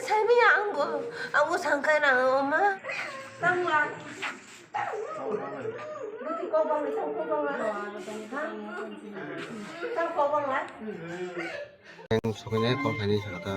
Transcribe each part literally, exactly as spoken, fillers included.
Saimanya angbo, angbo sangkha na oma. Tangla. Buti kobang le, tang kobang la. Ha? Tang kobang la. Ang sokini call khaini sakha ta.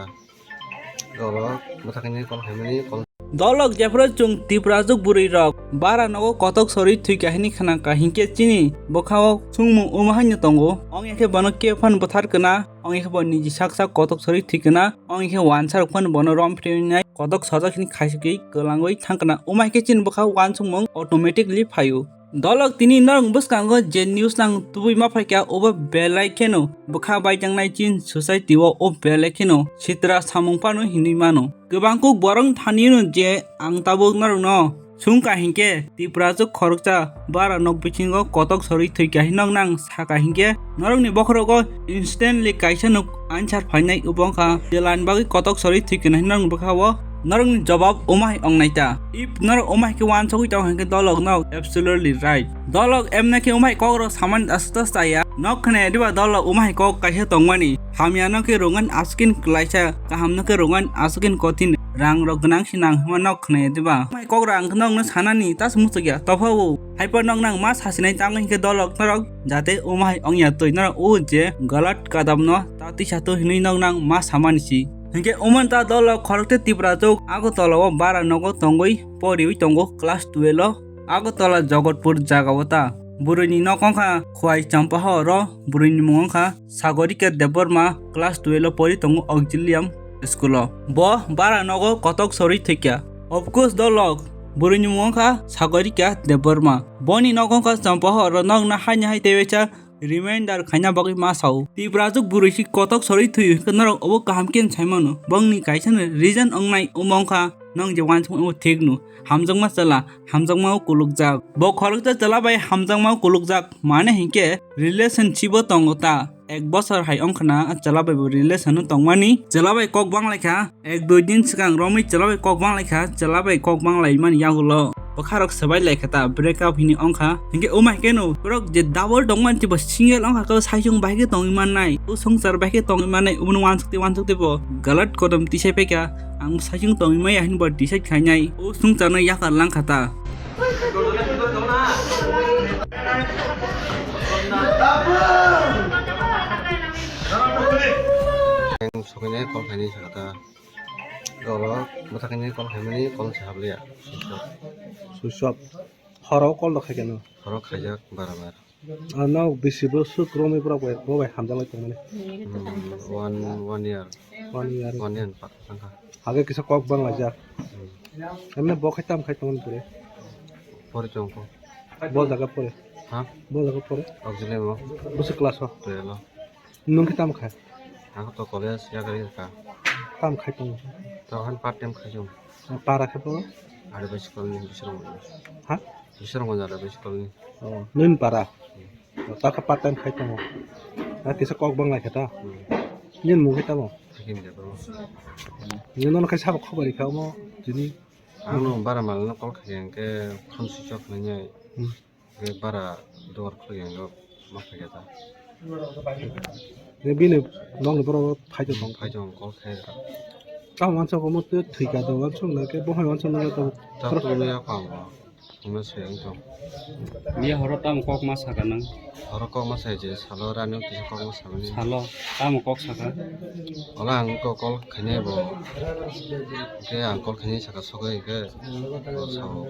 Dolo, bwsakni call khaimani call. Dolok jephuru chwng Tiprajwk bwrwi rok bara nogo kotok sori thwi kahini khna ka hinkhe chini bwkhao sungmung wma haino tongo. Ong ya khe bono khe phan bwthar kana, ong ya khe bo niji sak sak kotok sori thwi kana, ong ya khe wansa rok phan bono rom phirwi nai kotok sojak hini khaisukwi kwlangwi thang kana. Wma hai khe chini bwkhao wansukmung automatically phaio. Dolok tini norok bwskango je news nang tubui ma phaikha, obo belai kheno bwkha baijaknai chin society o, o belai kheno sitra samung phano hinwi mano. Kwbang kuk borok thani hino je ang tabuk norokno sungkha hinkhe Tiprajwk khoroksa bara nok bisingo kotok sori thwikha hinwi nang sakha hinkhe norokni bokhorogo instantly kaisa nuk answer phainai wngkha, jelani bagwi kotok sori thwikha hinwi nang bwkhao. Norokni jobab wma hai wngnai ta? If norok wma hai khe wansugwi tongo hinkhe dolok no absolutely right. Dolok emna khe wma hai kokrok samani aswk ta chaya. Nok khna ya diba dolok wma hai kok kaisa tongmani? Hamya no khe rwngani aswk khe klaisa, kaham no khe rwngani aswk khe kothin. Rang rok gwnang se nang hwnma nok khna ya diba? Wma hai kok rang nok no sanani ta se muchuk ya. Topha o hai por nok nang ma sasinai tango hinkhe dolok norok jate wma hai wngya twi norok o je galat kadam no ta tisa to hinwi nok nang ma samani si. Hinkhe omo ta dolo khorokte Tiprajwk Agartala o bara nogo tongwi poriwi tongo class twelve o. Agartala Jagatpur jaga o ta. Bwrwini nok wngkha Khwai Champahor o, bwrwini mung wngkha Sagorika Debbarma, class twelve o pori tongo Auxilium school o. Bo bara nogo kotok sori thwikha. Of course dolok, bwrwini mung wngkha Sagorika Debbarma. Boni nok wngkha Champahor o, nokna haini hai teibaisa reminder khaina bagwi ma sao. Tiprajwk bwrwi si kotok sori thwi hwnkhe norok obo kaham khe sai mano. Bongni kaisa no reason wngnai omo wngkha, nong je wansukmani omo thik no. Hamjakma chwla, hamjakma o kulukjak. Bo khoroksa chwla bai hamjakma o kulukjak. Mane hinkhe relationship o tongo ta. Ek bosor hai wngkhana chwla bai bo relation o tongmani. Chwla bai kok banglaikha. Ek dui din swkang romwi chwla bai kok banglaikha, chwla bai kok banglaimani yagulo bwkharok swbai laikha ta, break up hini wngkha. Hinkhe omo hai kheno borok je double tongmani tei bo single wngkha khe saichung bai khe tongwi mannai, o swngchar bai khe tongwi mannai, obono uansukte uansukte bo galat kodom tisai paikha, ang saichung tongwi maya hinwi bo decide khainai, o swngcharno yakar langkha ta. Ang sokainai call khainai sakha ta. Oro bwsakni call khaimani call se habliya. Switch off. Horo call rok khaikhe no? Horo khaijak bara bar. Ano bisi bo swk romwi borok bai, bo bai hamjak lai tongmani. Hmm, one, one year. One year. One year pa thangkha. Hage kisa kok bang laijak. Hmm. Emne bo khai tam khai tongmani pore? Pore chongko. Bo jaga pore? Ha? Bo jaga pore? Auxilium o. Bwswk class o? Twelve o. Nwng khe tamo kha? Ang to college yakarwi rwkha. Tamo khai tongo? To han part time khai tongo. Para khe bo? Are bai school ni bising rok. Ha? Bising rok are bai school ni. Oh, nwng para? Hmm. Oh, ta khe part time khai tongo. Ta kisa kok bang lai khe ta? Hmm. Nini mung khe tamo? Hakim de bro. Nini nono khai sabo khobor rikha omo tini? Ang no bara mal no call khai hwnkhe phone switch off nai. Hmm. Hwnkhe bara dugar khulukya hwnkhe ma phaikha ta. Hwnkhe bini nokni borok phai tong tong. Phai tong, call khai ta. Tamo uansuk omo twi thwikha do uansuk nang khe bo hai uansuk nang khe tamo. Tamo tongwi ya kha bo. Wngma se wng tong. Miya horo tamo kok ma sakha nang? Horo kok ma sai je salo rani kisa kok ma samani. Salo tamo kok sakha? Ola ang kok call khainai bo. Hwnkhe ang call khainai sakha sogwi hwnkhe. Bo sao.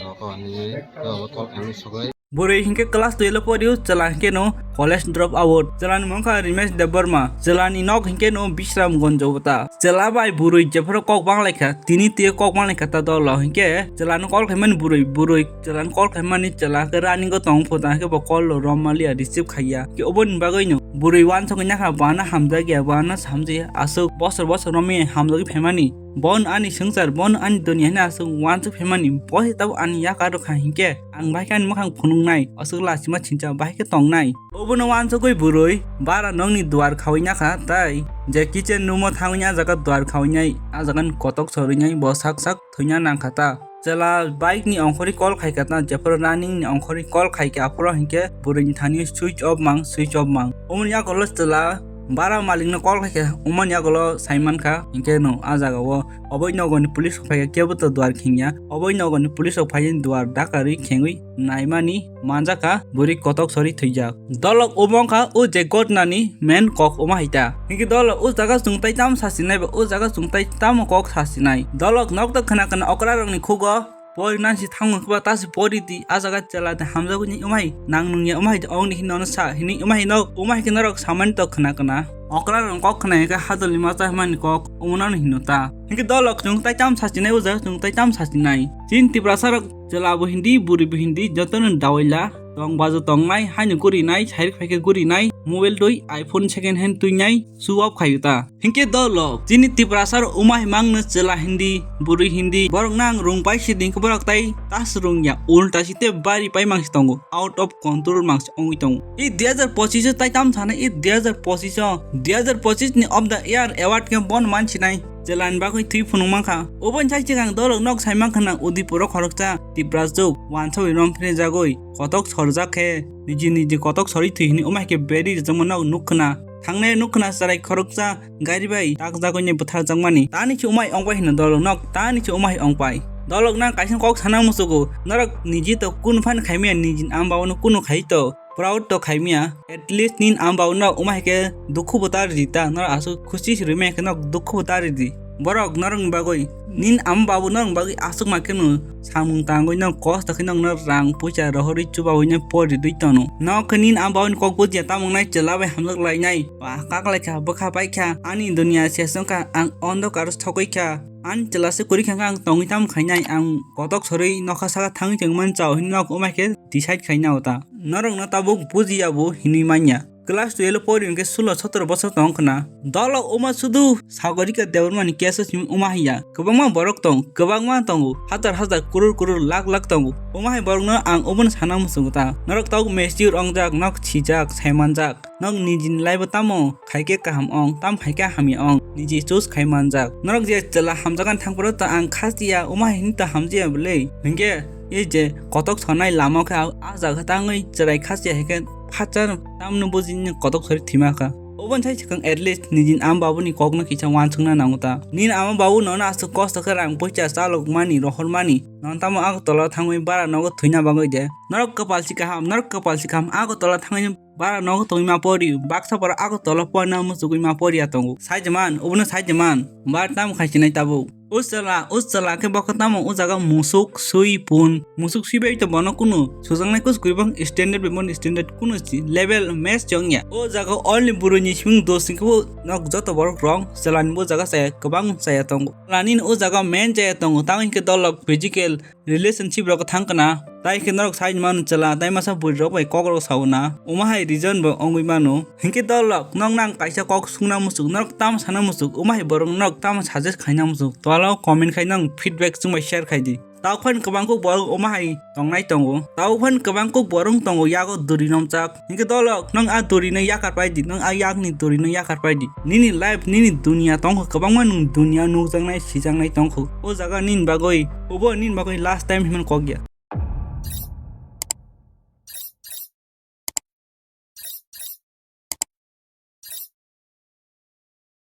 Bo kok hinwi khe obo call khainai sogwi. Bwrwi hinkhe class twelve o porio, chwla hinkhe no college drop out. Chwlani mung kha Rimesh Debbarma. Chwlani nok hinkhe no Bishramganj o ta. Chwla bai bwrwi jephuru kok banglaikha, tini twi kok banglaikha ta dolo hinkhe chwlano call khaimani bwrwi, bwrwi chwlano call khaimani chwla khe running o tong phuta hinkhe bo call rw rom maliya, receive khaiya. Khe oboni bagwi no bwrwi uansukgwi nakha, bo ano hamjakya, bo ano samjakya, aswk bosor bosor romwi hamjagwi phaimani. Bono ani swngchar, bono ani duniya hwnwi aswk uansuk phaimani, bo se tabuk ani yakar rwkha hinkhe ang bahai khe ani mwkhang phunuknai, aswk lachima sincha bahai khe tongnai. Obono uansukgwi bwrwi bara nokni duar khawi nakha, tai je kitchen room o thangwi a jaga duar khawi nai, a jaga ni kotok sorwi nai, bo sak sak thwina nangkha ta. Chwla bike ni ongkhorwi call khaikha ta, jephuru running ni ongkhorwi call khaikha, aphuru hinkhe bwrwi ni thani switch off mang, switch off mang. Omoni yagulo chwla bara malikno call khaikha, umani yagulo saimankha, hinkhe no a jagao oboi nogoni police rok phaikha, kebo to duar khengya, oboi nogoni police rok phaiwi duar dakarwi khengwi naimani manjakha bwrwi kotok sori thwijak. Dolok omo wngkha o je gotnani main kok omo hai ta. Hinkhe dolok o jaga chwng tai tamo sasinai ba o jaga chwng tai tamo kok sasinai. Dolok nok to khna khna okra rokni khugo pori nansi thango khe ba tasi pori di a jaga chwla de hamjagwi ni umai nang nungya umai de ongni hino no sa hini umai no umai khe norok samani to khna khna. Okra rok kok khna khe hadolni masa himani kok omo no hino ta. Hinkhe dolok chwng tai tamo sasinai o jaga chwng tai tamo sasinai. Chin Tiprasa rok chwla bo hindi buri bo hindi jotono dawaila. Tong bajo tongnai, haino gurinai, sairik phaikhe gurinai, mobile twi iPhone second hand twinai, show off khaio ta. Hinkhe dolok, chini Tiprasa rok umai mangno chwla hindi, buri hindi, borok nang rung pai si dingkhe borok tai tas rung ya, ulta si te bari pai mangsi tongo, out of control mangsi ongwi tongo. I dui hajar pochish o tai tam sana, i dui hajar pochish o, dui hajar pochish ni of the year award khe bon mansinai. Chwlani bagwi thwi phunuk mankha. Oboni sai chikang dolok nok sai mankha na Udipuro khoroksa Tiprasuk wansogwi romphre jagwi kotok sorjak khe niji niji kotok sorwi thwi hwnwi umai khe beri rijwkma nok nuk khna. Thangnai nuk khna chwrai khoroksa gari bai takjagwi ni bwtharjakmani. Tani se umai ongbai hino dolok nok tani se umai ongpai. Dolok nang kaisa kok sana musugo norok niji to kun phan khaimya niji am babono kunu khai to. Proud to khaimya, at least nin am babu no umai khe dukhu bo ta ridi ta, nor aswk khusi si rwmai khe nok dukhu bo ta ridi. Borok norok ni bagwi, nin am babu norok ni bagwi aswk ma khe no samung tangwi nok kosto khe nok no rang puisa rohorwi chubawi no pori dwi tono. Nok khe nin am babu ni kok bujiya tamung nai chwla bai hamjak lai nai, ba kak lai kha, bwkha pai kha, ani dunia se song kha, ang ondokar thogwi kha, ani chwla se kwrwi kha, ang tongwi tamo khai nai, ang kotok sorwi nokha saka thangwi tongmani chao hinwi nok umai khe decide khai nao ta. Norokno tabuk bujiya bo hinwi manya. Class twelve pori hwnkhe sulo sotoro bosor tong khna. Dolok uma sudu Sagorika Debbarmani case o simi uma hiya. Kwbangma borok tong, kwbangma tongo. Hazar hazar, kurur kurur, lakh lakh tongo. Uma hai borokno ang obono sana muchungo ta. Norok tabuk mature ongjak, nok sijak, saimanjak. Nok nijini life o tamo khaikhe kaham ong, tam khaikhe hamya ong, niji choose khai manjak. Norok je chwla hamjakani thangphuru ta ang khasiya, uma hai hinwi ta hamjaya bwle. Hinkhe e je kotok sonai lama khe a, a jaga tangwi chwrai khasiya hai khe phacha tamno bujini kotok sori thwima kha. Oboni sai swkang at least nijini ama babuni kokno kisa uansukna nango ta. Nini ama babu nono aswk kosto khe rang poisa chalokmani, rohormani. Nono tamo Agartala thangwi bara nogo thwina bagwi de. Norok kwpal si kaham, norok kwpal si kaham Agartala thangwi bara nogo tongwi ma pori, baksa pora Agartala porna muchugwi ma pori ya tongo. Saijeman, obono saijeman, bar tam khai sinai tabuk. O chwla, o chwla khe bokhe tamo o jaga musuk sui pun. Musuk sui bai to bono kunu sujaknai kus kwrwi bang standard bai bono standard kunu si level match chong ya. O jaga only burui ni simung dos sing khe bo nok joto borok rong chwla ni bo jaga chaya kwbang chaya tongo. Chwla ni o jaga main chaya tongo, tamo hinkhe dolok physical relationship rok thang kana. Tai khe norok sai mano chwla, tai masa bwrwi rok bai kok rok sao na. Uma hai reason bo ongwi mano. Hinkhe dolok nok nang kaisa kok sungna muchuk, norok tamo sana muchuk, uma hai borok norok tamo suggest khaina muchuk. Twala o comment khai nang feedback chwng bai share khai di. Tao phan kwbang kuk borok uma hai tongnai tongo. Tao phan kwbang kuk borok tongo yago duri nomchak. Hinkhe dolok, nwng a duri no yakar pai di, nwng a yak ni duri no yakar pai di. Nini life, nini dunia tongkho, kwbangma nwng dunia nukjaknai, sijaknai tongkho. O jaga nini bagwi, obo nini bagwi last time hinmani kok ya.